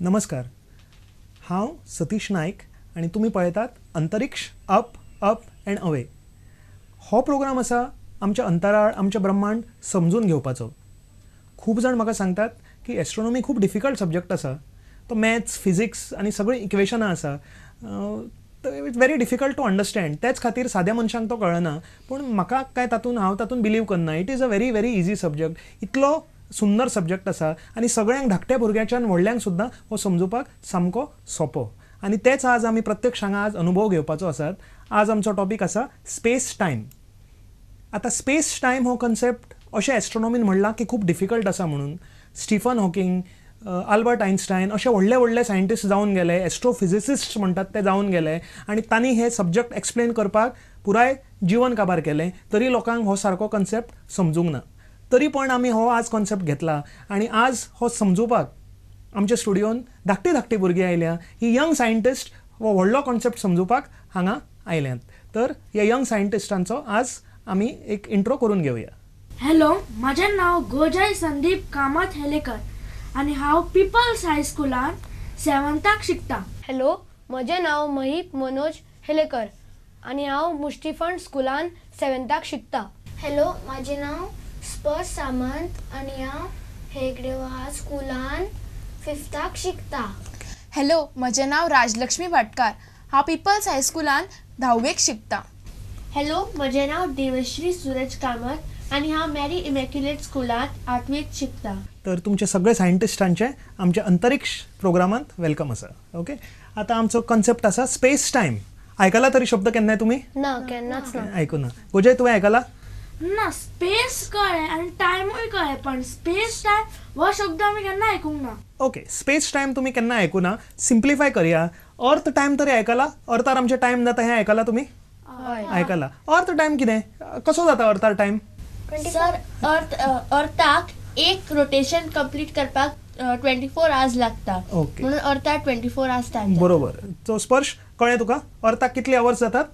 नमस्कार, हांव सतीश नायक आनी तुमी पळयतात अंतरिक्ष अप अप अँड अवे. हो प्रोग्राम आसा आमच्या अंतराळ, आमचें ब्रह्मांड समजून घेवपाचो. खूब जाण म्हाका सांगतात की एस्ट्रोनॉमी खूब डिफिकल्ट सब्जॅक्ट आसा, तो मॅथ्स, फिजिक्स आनी सगळीं इक्वेशनां आसा, It's very difficult to understand. तेच खातीर साद्या मनशांक तो कळना. पूण म्हाका काय तातूंत, हांव तातूंत बिलीव करना. It is a very very easy subject. इतलो सुंदर सब्जॅक्ट आसा आनी सगळ्यांक, धाकट्या भुरग्याच्यान व्हडल्यांक सुद्दां हो समजुपाक सामको सोंपो. आनी तेच आज आमी प्रत्यक्ष हांगा आज अनुभव घेवपाचो आसात. आज आमचो टॉपीक आसा स्पेस टायम. आतां स्पेस टायम हो कन्सेप्ट अशें एस्ट्रोनॉमीन म्हणलां की खूब डिफिकल्ट आसा म्हणून. स्टिफन हॉकिंग, अल्बर्ट आयन्स्टायन अशे व्हडले व्हडले सायंटिस्ट जावन गेले, एस्ट्रोफिजिसिस्ट म्हणटात ते जावन गेले आनी तांणी हे सब्जॅक्ट एक्सप्लेन करपाक पुराय जिवन काबार केलें, तरी लोकांक हो सारको कन्सेप्ट समजूंक ना. तरी पण आमी हो आज कॉन्सेप्ट घेतला आनी आज हो समजुपाक आमच्या स्टुडियोन धाकटी धाकटी भुरगीं आयल्या. ही यंग सायंटिस्ट हो व्हडलो कॉन्सेप्ट समजुपाक हांगा आयल्यात. तर ह्या यंग सायंटिस्टांचो आज आमी एक इंट्रो करून घेवया. हॅलो, म्हजें नांव गोजय संदीप कामत हेलेकर आनी हांव पिपल्स हायस्कुलान सेवन्थाक शिकता. हॅलो, म्हजें नांव महीप मनोज हेलेकर आनी हांव मुष्टिफंड स्कुलान सेवन्थाक शिकता. हॅलो, म्हजें नांव स्पर्श सामंत आनी हांव हेगडेवार स्कुलान फिफ्थाक शिकता. हॅलो, म्हजें नांव राजलक्ष्मी भाटकार, हांव पिपल्स हायस्कुलान धाव्वेक शिकता. हॅलो, म्हजें नांव देवश्री सूरज कामत आनी हांव मॅरी इमॅक्युलेट स्कुलांत आठवेंत शिकता. तर तुमचे सगळे सायंटिस्टांचे आमच्या अंतरिक्ष प्रोग्रामांत welcome आसा. ओके, आतां आमचो कन्सेप्ट आसा स्पेस टायम. आयकला तरी शब्द केन्नाय तुमी? ना, केन्नाच ना. आयकूना. गोजय, तुवें आयकला? ना, स्पेस कळ्ळें आनी टायमूय कळ्ळें, पण स्पेस टायम हो शब्द आमी केन्ना आयकूंक ना. ओके, स्पेस टायम तुमी केन्ना आयकूना. सिम्प्लिफाय करया. अर्थ टायम तरी आयकला? अर्थार आमचें टायम जाता हें आयकला तुमी? आयकला. अर्थ टायम कितें, कसो जाता अर्थार टायम? सर, अर्थाक एक रोटेशन कंप्लीट करपाक 24 आवर्स लागता. ओके, म्हणून अर्थाक 24 आवर्स टायम. बरोबर. सो स्पर्श, कळ्ळें तुका अर्थाक कितले आवर्स जातात?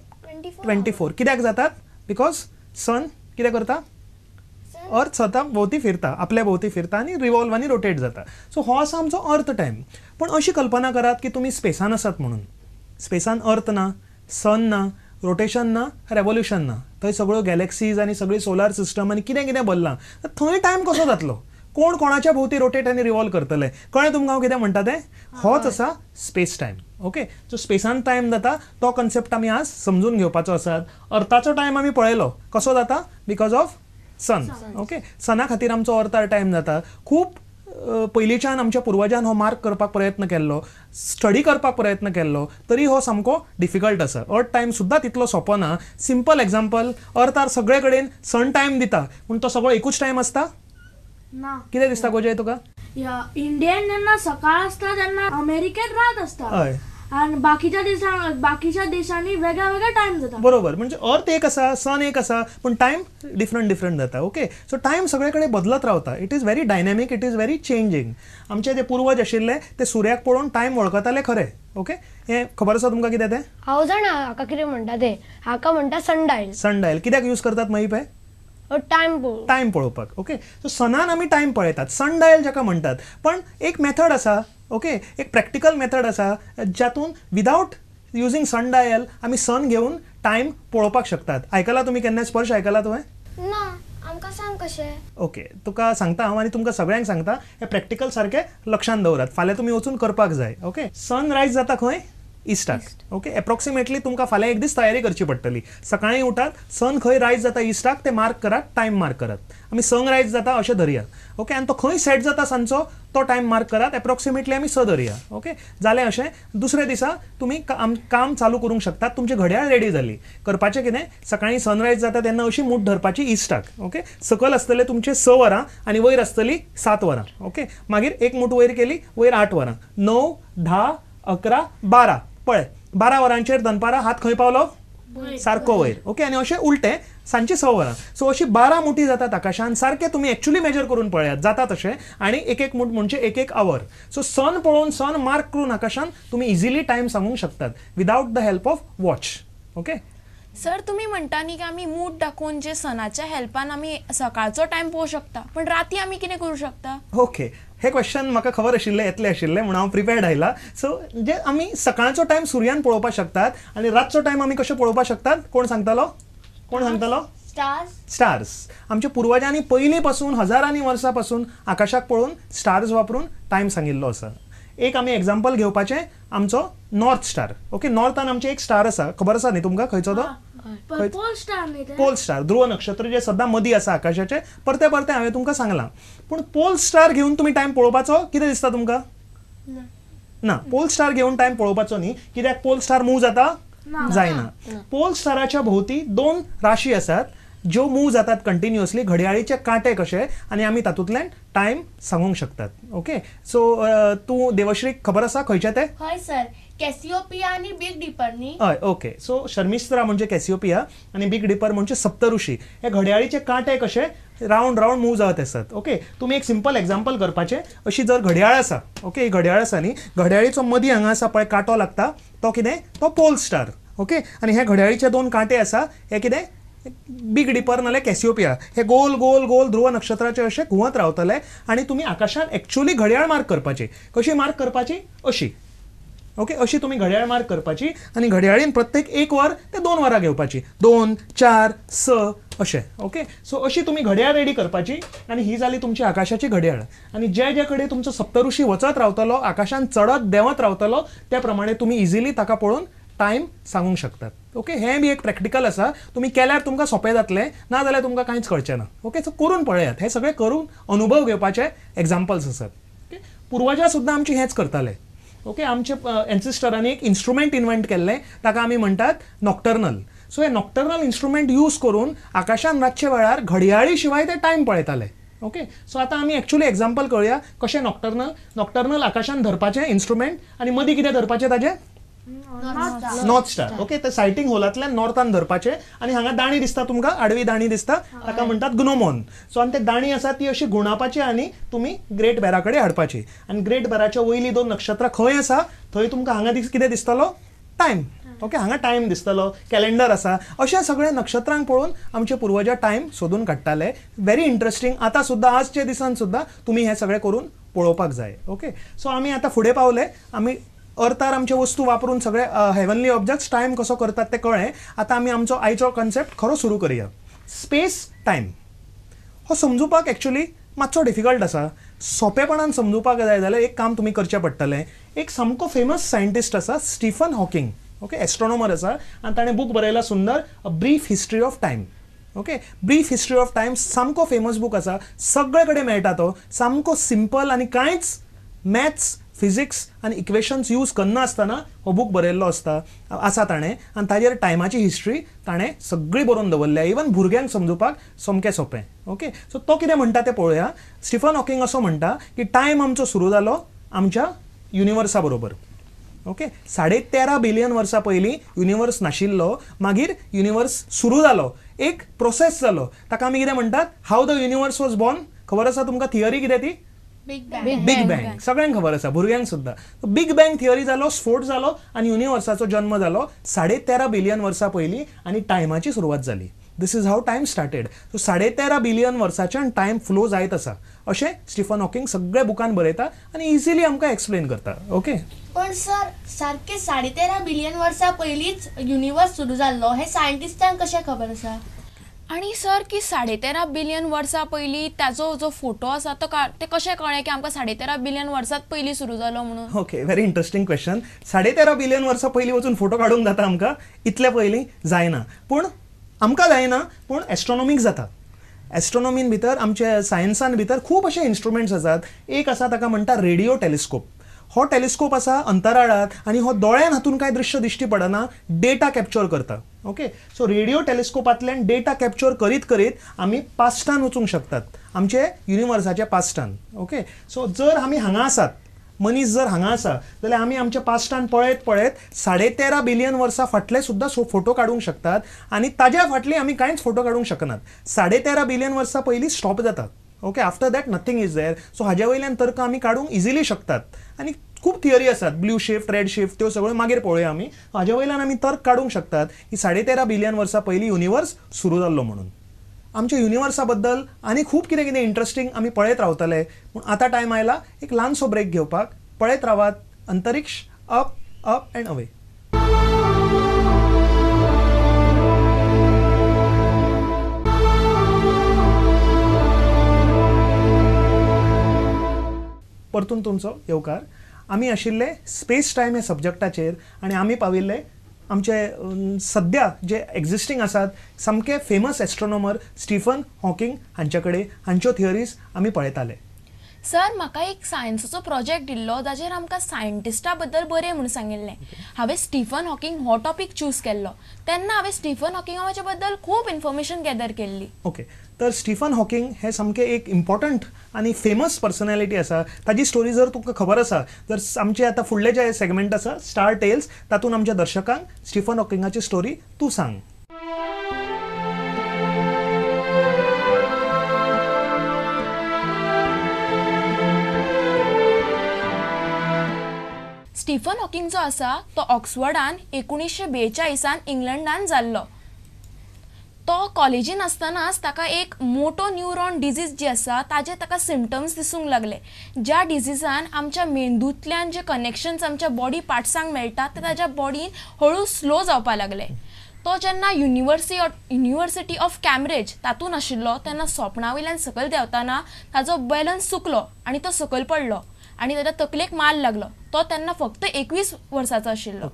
24. कित्याक जातात? Because सन कितें करता, अर्थ स्वता भोंवती फिरता, आपल्या भोंवती फिरता आनी रिवॉल्व आनी रोटेट जाता. सो हो आसा आमचो अर्थ टायम. पूण अशी कल्पना करात की तुमी स्पेसान आसात म्हणून. स्पेसान अर्थ ना, सन ना, रोटेशन ना, रेवोल्युशन ना. थंय सगळ्यो गॅलेक्सीज आनी सगळी सोलार सिस्टम आनी कितें कितें भरलां. थंय टायम कसो जातलो? कोण कोणाच्या भोंवती रोटेट आनी रिवॉल्व करतले? कळ्ळें तुमकां हांव कितें म्हणटा तें? होच आसा स्पेस टायम. ओके, सो स्पेसान टायम जाता तो कन्सेप्ट आमी आज समजून घेवपाचो आसा. अर्थाचो टायम आमी पळयलो कसो जाता, because of sun. Okay, सना खातीर आमचो अर्थार टायम जाता. खूब पयलींच्यान आमच्या पुर्वजान हो मार्क करपाक प्रयत्न केल्लो, स्टडी करपाक प्रयत्न केल्लो, तरी हो सामको डिफिकल्ट आसा. अर्थ टायम सुद्दां तितलो सोंपो ना. सिंपल एग्जाम्पल, अर्थार सगळे कडेन सन टायम दिता, पूण तो सगळो एकूच टायम आसता ना. कितें दिसता गोजय तुका? इंडियन जेन्ना सकाळ आसता तेन्ना अमेरिकेन रात आसता. हय, आनी बाकीच्या देशांनी वेगळा वेगळा टायम जाता. बरोबर, म्हणजे अर्थ एक आसा, सन एक आसा, पूण टायम डिफरंट डिफरंट जाता. ओके, सो टायम सगळे कडेन बदलत रावता. It is very dynamic, it is very changing. आमचे जे पुर्वज आशिल्ले ते सुर्याक पळोवन टायम वळखताले खरें. ओके, हें खबर आसा तुमकां कितें तें? हांव जाणा हाका कितें म्हणटा तें. हाका म्हणटा सनडायल. सनडायल कित्याक यूज करतात महीप? हें टायम पळोवपाक. ओके, सो सनान आमी टायम पळयतात, सनडायल जाका म्हणटात. पण एक मेथड आसा, ओके, एक प्रॅक्टिकल मेथड आसा जातून विदावट युजींग सनडायल आमी सन घेवन टायम पळोवपाक शकतात. आयकला तुमी केन्ना? स्पर्श, आयकला तुवें? ना, आमकां सांग कशें. ओके, तुका सांगता हांव आनी तुमकां सगळ्यांक सांगता, हें प्रॅक्टिकल सारकें लक्षांत दवरात, फाल्यां तुमी वचून करपाक जाय. ओके, सन रायज जाता खंय? इस्टाक. ओके, एप्रोक्सिमेटली तुमकां फाल्यां एक दीस तयारी करची पडटली. सकाळीं उठात, सन खंय रायज जाता इस्टाक तें मार्क करात, टायम मार्क करात. आमी सन रायज जाता अशें धरया. ओके, आनी तो खंय सेट जाता सांजचो तो टायम मार्क करात, एप्रोक्सिमेटली आमी स धरया. ओके, जालें अशें. दुसऱ्या दिसा तुमी काम चालू करूंक शकतात, तुमची घड्याळ रेडी जाली. करपाचें कितें, सकाळीं सनरायज जाता तेन्ना अशी मूठ धरपाची इस्टाक. ओके, सकयल आसतलें तुमचें 6 वरां आनी वयर आसतली 7 वरां. ओके, मागीर एक मूठ वयर केली, वयर 8 वरां, 9, 10, 11, 12. पळय, 12 वरांचेर दनपारां हात खंय पावलो? सारको वयर. ओके, आनी अशें उलटें सांजची 6 वरां. सो अशी 12 मुठी जातात आकाशान. सारकें तुमी एक्चुअली मेजर करून पळयात जाता तशें. आनी एक एक मूठ म्हणजे एक एक our. सो सन पळोवन, सन मार्क करून आकाशान तुमी इजिली टायम सांगूंक शकतात without the help of watch. Okay sir, तुम्ही म्हणता न्ही की आमी मूठ दाखोवन जे सनाच्या हेल्पान आमी सकाळचो टायम पळोवंक शकता, पण राती आमी कितें करूं शकता? ओके, हे क्वेश्चन म्हाका खबर आशिल्लें, येतलें आशिल्लें म्हणून हांव प्रिपेर्ड आयला. सो जे आमी सकाळचो टायम सुर्यान पळोवपाक शकतात आनी रातचो टायम आमी कशें पळोवपाक शकतात? कोण सांगतलो? कोण सांगतलो? स्टार्स. स्टार्स. आमच्या पुर्वजांनी पयलीं पासून हजारांनी वर्सां पासून आकाशाक पळोवन स्टार्स वापरून टायम सांगिल्लो आसा. एक आमी एग्जाम्पल घेवपाचें आमचो नॉर्थ स्टार. ओके, नॉर्थान आमचें एक स्टार आसा, खबर आसा न्ही तुमकां खंयचो तो? पोल स्टार न्ही ते? पोल स्टार, ध्रुव नक्षत्र जे सद्दां मदीं आसा आकाशाचे. परते परते हांवें तुमकां सांगलां. पूण पोल स्टार घेवन तुमी टायम पळोवपाचो कितें दिसता तुमकां? ना, पोल स्टार घेवन टायम पळोवपाचो न्ही. कित्याक? पोल स्टार मूव जाता? जायना. पोल स्टाराच्या भोंवती दोन राशी आसात ज्यो मूव जातात कंटिन्युअसली, घडयाळीचे कांटे कशे, आनी आमी तातूंतल्यान टायम सांगूंक शकतात. ओके, सो तूं देवश्रीक खबर आसा खंयचे ते? हय सर, कॅसिओपिया आनी बिग डिपर न्ही? हय, ओके. सो शर्मिस्त्रा म्हणजे कॅसिओपिया आनी बिग डिपर म्हणजे सप्तऋषी. हे घडयाळीचे कांटे कशे रावंड रावंड मूव जावत आसात. ओके, तुमी एक सिंपल एग्जाम्पल करपाचें. अशी जर घडयाळ आसा, ओके, ही घडयाळ आसा न्ही, घडयाळीचो मदीं हांगा आसा पळय कांटो लागता, तो कितें? तो पोल स्टार. ओके, आनी हे घडयाळीचे दोन कांटे आसा, हे कितें? बिग डिपर नाल्यार कॅसिओपिया. हे गोल गोल गोल ध्रुव नक्षत्राचे अशे घुंवत रावतले आनी तुमी आकाशान एक्चुअली घडयाळ मार्क करपाची. कशी मार्क करपाची? अशी. ओके, अशी तुमी घडयाळ मार्क करपाची आनी घडयाळीन प्रत्येक एक वर ते 2 वरां घेवपाची, 2, 4, 6 अशें. ओके, सो अशी तुमी घडयाळ रेडी करपाची आनी ही जाली तुमची आकाशाची घडयाळ. आनी जे जे कडेन तुमचो सप्तऋषी वचत रावतलो, आकाशान चडत देंवत रावतलो, त्या प्रमाणे तुमी इजिली ताका पळोवन टायम सांगूंक शकतात. ओके, हें बी एक प्रॅक्टिकल आसा, तुमी केल्यार तुमकां सोंपें जातलें, ना जाल्यार तुमकां कांयच कळचें ना. ओके, सो करून पळयात, हें सगळें करून अनुभव घेवपाचे एग्जाम्पल्स आसात. ओके, पुर्वजा सुद्दां आमची हेंच करताले. ओके, आमचे एन्सिस्टरांनी एक इन्स्ट्रुमेंट इन्व्हेंट केल्लें, ताका आमी म्हणटात नॉक्टर्नल. सो हे नॉक्टर्नल इन्स्ट्रुमेंट यूज करून आकाशान रातच्या वेळार घडयाळी शिवाय ते टायम पळयताले. ओके, सो आतां आमी एक्चुअली एग्जाम्पल करूया कशें नॉक्टर्नल. नॉक्टर्नल आकाशान धरपाचें इन्स्ट्रुमेंट आनी मदीं कितें धरपाचें ताजें? North star. Okay, तर सायटींग होलांतल्यान नॉर्थान धरपाचें आनी हांगा दाणी दिसता तुमकां, आडवी दाणी दिसता, ताका म्हणटात ग्नोमोन. सो आनी ते दाणी आसा ती अशी गुणापाची आनी तुमी ग्रेट बॅरा कडेन हाडपाची. आनी ग्रेट बॅराच्या वयलीं दोन नक्षत्रां खंय आसा थंय तुमकां हांगा कितें दिसतलो? टायम. ओके, हांगा टायम दिसतलो, कॅलेंडर आसा. अशें सगळे नक्षत्रांक पळोवन आमचे पुर्वजा टायम सोदून काडटाले. Very interesting. आतां सुद्दां आजच्या दिसान सुद्दां तुमी हें सगळें करून पळोवपाक जाय. ओके, सो आमी आतां फुडें पावले. आमी अर्थार आमचे वस्तू वापरून सगळे हेवनली ऑब्जेक्ट्स टायम कसो करतात ते कळ्ळें. आतां आमी आमचो आयचो कॉन्सेप्ट खरो सुरू करूया. स्पेस टायम हो समजुपाक एक्चुअली मातसो डिफिकल्ट आसा. सोंपेपणान समजुपाक जाय जाल्यार एक काम तुमी करचें पडटलें. एक सामको फेमस सायंटिस्ट आसा, स्टीफन हॉकिंग. ओके, एस्ट्रोनॉमर आसा आनी ताणें बूक बरयला सुंदर, a brief history of time. Okay, brief history of time सामको फेमस बूक आसा, सगळे कडेन मेळटा तो. सामको सिंपल आनी कांयच मॅथ्स, फिजिक्स आनी इक्वेशन्स यूज करनासतना हो बूक बरयल्लो आसता आसा ताणें. आनी ताजेर टायमाची हिस्ट्री ताणें सगळी बरोवन दवरल्या, इवन भुरग्यांक समजुपाक सामकें सोंपें. ओके, सो तो कितें म्हणटा तें पळोवया. स्टीफन हॉकिंग असो म्हणटा की टायम आमचो सुरू जालो आमच्या युनिवर्सा बरोबर. ओके, 13.5 बिलियन वर्सां पयलीं युनिवर्स नाशिल्लो, मागीर युनिवर्स सुरू जालो, एक प्रोसेस जालो, ताका आमी कितें म्हणटात? How the universe was born. खबर आसा तुमकां थियरी कितें ती? Big bang. सगळ्यांक खबर आसा, भुरग्यांक सुद्दां. बिग बँग थियरी जालो, स्फोट जालो आनी युनिवर्साचो जन्म जालो 13.5 बिलियन वर्सां पयलीं आनी टायमाची सुरवात जाली. This is how time started. So 13.5 billion वर्साच्यान टायम फ्लो जायत आसा अशें स्टीफन हॉकिंग सगळ्या बुकान बरयता आनी इजिली आमकां एक्सप्लेन करता. ओके, पण सर सारके 13.5 बिलियन वर्सां पयलींच युनिवर्स सुरू जाल्लो हें सायंटिस्टांक कशें खबर आसा? आनी सर की 13.5 बिलियन वर्सां पयलीं ताजो जो फोटो आसा तो ते कशें कळ्ळें की आमकां 13.5 बिलियन वर्सांच पयलीं सुरू जालो म्हणून? Okay, very interesting question. 13.5 billion वर्सां पयलीं वचून फोटो काडूंक जाता आमकां? इतले पयलीं जायना. पूण आमकां जायना, पूण एस्ट्रोनॉमीक जाता. एस्ट्रोनॉमीन भितर, आमच्या सायन्सान भितर खूब अशे इन्स्ट्रुमेंट्स आसात. एक आसा ताका म्हणटा रेडियो टेलिस्कोप. हो टेलिस्कोप आसा अंतराळात आनी हो दोळ्यान हातून कांय दृश्य दिश्टी पडना, डेटा कॅप्चर करता. ओके, सो रेडियो टेलिस्कोपांतल्यान डेटा कॅप्चर करीत करीत आमी पास्टान वचूंक शकतात, आमचे युनिवर्साच्या पास्टान. ओके, सो जर आमी हांगा आसात, मनीस जर हांगा आसा जाल्यार आमी आमच्या पास्टान पळयत पळयत 13.5 बिलियन वर्सां फाटले सुद्दां फोटो काडूंक शकतात आनी ताज्या फाटली आमी कांयच फोटो काडूंक शकनात. 13.5 बिलियन वर्सां पयलीं स्टॉप जाता. Okay, after that nothing is there. So हाज्या वयल्यान तर्क आमी काडूंक इजिली शकतात आनी खूब थियरी आसात, ब्लू शिफ्ट, रेड शिफ्ट, त्यो सगळ्यो मागीर पळोवया आमी. हाज्या वयल्यान आमी तर्क काडूंक शकतात की 13.5 बिलियन वर्सां पयलीं युनिवर्स सुरू जाल्लो म्हणून. आमच्या युनिवर्सा बद्दल आनी खूब कितें कितें इंट्रस्टींग आमी पळयत रावतले. पूण आतां टायम आयला एक ल्हानसो ब्रेक घेवपाक. पळयत रावात अंतरिक्ष अप अप अँड अवे. परतून तुमचो येवकार. आमी आशिल्ले स्पेस टायम ह्या सब्जॅक्टाचेर आनी आमी पाविल्ले आमचे सद्या जे एग्जिस्टींग आसात सामके फेमस एस्ट्रोनॉमर स्टीफन हॉकिंग हांचे कडेन, हांच्यो थियरीज आमी पळयताले. सर म्हाका एक सायन्साचो प्रोजेक्ट दिल्लो जाचेर आमकां सायंटिस्टा बद्दल बरें म्हूण सांगिल्लें. हांवें स्टीफन हॉकिंग हो टॉपीक चूज केल्लो तेन्ना हांवें स्टीफन हॉकिंगाच्या बद्दल खूब इन्फॉर्मेशन गॅदर केल्ली. ओके, तर स्टीफन हॉकिंग हे सामके एक इम्पॉर्टंट आनी फेमस पर्सनॅलिटी आसा. ताजी स्टोरी जर तुमकां खबर आसा तर आमचे आतां फुडले जे सेगमेंट आसा स्टार टेल्स तातूंत आमच्या दर्शकांक स्टीफन हॉकिंगाची स्टोरी तूं सांग. स्टीफन हॉकिंग जो आसा तो ऑक्सफर्डान 1942 इंग्लंडान जाल्लो. तो कॉलेजीन आसतनाच ताका एक मोटो न्यूरॉन डिजीज जी आसा ताजे ताका सिमटम्स दिसूंक लागले, ज्या डिजीजान आमच्या मेंदूंतल्यान जे कनेक्शन्स आमच्या बॉडी पार्ट्सांक मेळटा ते ताज्या बॉडीन हळू स्लो जावपाक लागले. तो जेन्ना युनिवर्सिटी ऑफ कॅम्ब्रिज तातूंत आशिल्लो तेन्ना सोपणा वयल्यान सकयल देंवतना ताजो बॅलन्स चुकलो आनी तो सकयल पडलो आनी ताच्या तकलेक मार लागलो. तो तेन्ना फक्त 21 वर्साचो आशिल्लो.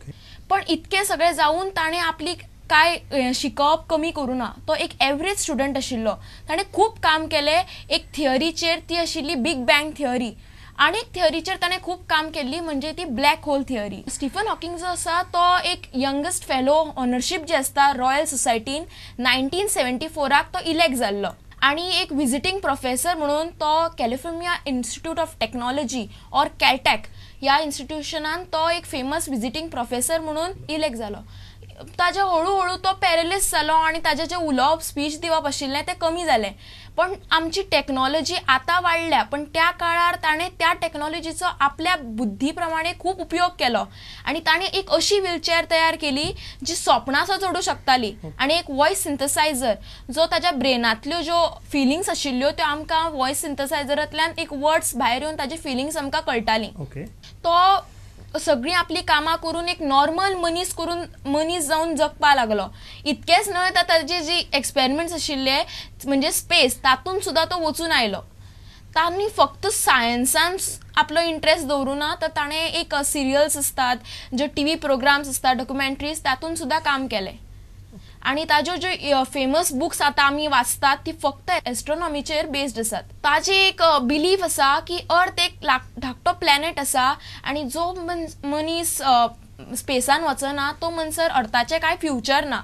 पण इतकें सगळें जावन ताणें आपली काय शिकप कमी करूं ना. तो एक एवरेज स्टुडंट आशिल्लो. ताणें खूब काम केलें एक थियरीचेर, ती आशिल्ली बिग बँग थियरी, आनी एक थियरीचेर ताणें खूब काम केल्ली म्हणजे ती black hole theory. Stephen Hawking जो आसा तो एक यंगेस्ट फेलो ऑनरशीप जी आसता रॉयल सोसायटीन 1974 तो इलेक्ट जाल्लो आनी एक विजिटींग प्रोफेसर म्हणून तो California Institute of Technology or Caltech ह्या इन्स्टिट्युशनान तो एक फेमस विजिटींग प्रोफेसर म्हणून इलेक्ट जालो. ताज्या हळू हळू तो पॅरलिस जालो आनी ताजें जें उलोवप स्पीच दिवप आशिल्लें तें कमी जालें. पण आमची टॅक्नोलॉजी आतां वाडल्या पण त्या काळार ताणें त्या टॅक्नोलॉजीचो आपल्या बुद्धी प्रमाणे खूब उपयोग केलो आनी ताणें एक अशी व्हीलचेअर तयार केली जी सोपणां चडूं शकताली आनी एक वॉयस सिंथसायझर जो ताज्या ब्रेनांतल्यो ज्यो फिलिंग्स आशिल्ल्यो त्यो आमकां वॉयस सिंथसायझरांतल्यान एक वर्ड्स भायर येवन ताजे फिलिंग्स आमकां कळटालीं. तो सगळीं आपली कामां करून एक नॉर्मल मनीस करून मनीस जावन जगपाक लागलो. इतकेंच न्हय तर ताजे जी एक्सपेरिमेंट्स आशिल्ले म्हणजे स्पेस तातूंत सुद्दां तो वचून आयलो. तांणी फक्त सायन्सान आपलो इंट्रस्ट दवरूं ना तर ताणें एक सिरियल्स आसतात, ज्यो टीव्ही प्रोग्राम्स आसतात, डॉक्युमेंट्रीज तातूंत सुद्दां काम केलें. आनी ताज्यो ज्यो फेमस बुक्स आतां आमी वाचतात ती फक्त एस्ट्रोनॉमीचेर बेस्ड आसात. ताजी एक बिलीफ आसा की अर्थ एक धाकटो प्लॅनेट आसा आनी जो मनीस स्पेसान वचना तो म्हणसर अर्थाचें कांय फ्युचर ना.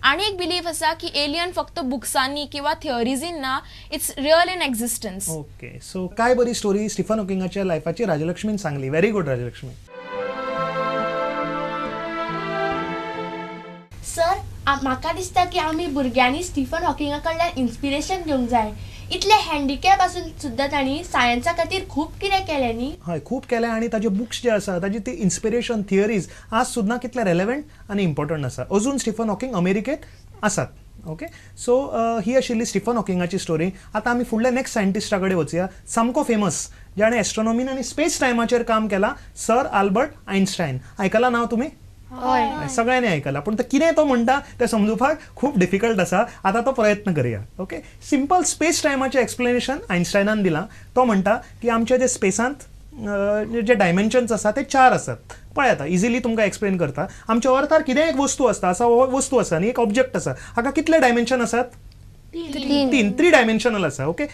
आनी एक बिलीफ आसा की एलियन फक्त बुक्सांनी किंवा थियरीजीन ना, it's real in existence. Okay, so काय बरी स्टोरी स्टीफन हॉकिंगाच्या लायफाची राजलक्ष्मीन सांगली. Very good Rajalakshmi. Sir म्हाका दिसता की आमी भुरग्यांनी स्टीफन हॉकिंगा कडल्यान इन्स्पिरेशन घेवंक जाय. इतले हँडिकॅप आसून सुद्दां तांणी सायन्सा खातीर खूब कितें केलें न्ही. हय, खूब केलें आनी ताजे बुक्स जे आसा ताजी ती इन्स्पिरेशन थियरीज आज सुद्दां कितले रेलेवंट आनी इम्पॉर्टंट आसा. अजून स्टीफन हॉकिंग अमेरिकेंत आसात. ओके, सो ही आशिल्ली स्टीफन हॉकिंगाची स्टोरी. आतां आमी फुडल्या नेक्स्ट सायंटिस्टा कडेन वचया, सामको फेमस जाणें एस्ट्रोनॉमीन आनी स्पेस टायमाचेर काम केलां, सर आल्बर्ट आयन्स्टायन. आयकलां नांव तुमी? हय, सगळ्यांनी आयकलां. पूण कितें तो म्हणटा तें समजुपाक खूब डिफिकल्ट आसा. आतां तो प्रयत्न करया. ओके, सिंपल स्पेस टायमाचें एक्सप्लेनेशन आयन्स्टायनान दिलां. तो म्हणटा की आमच्या जे स्पेसांत जे डायमेन्शन्स आसा ते 4 आसात. पळय आतां इजिली तुमकां एक्सप्लेन करता. आमच्या अर्थार कितेंय एक वस्तू आसता, आसा हो वस्तू आसा आनी एक ऑब्जेक्ट आसा, हाका कितले डायमेन्शन आसात? 3. 3 डायमेन्शनल आसा. ओके,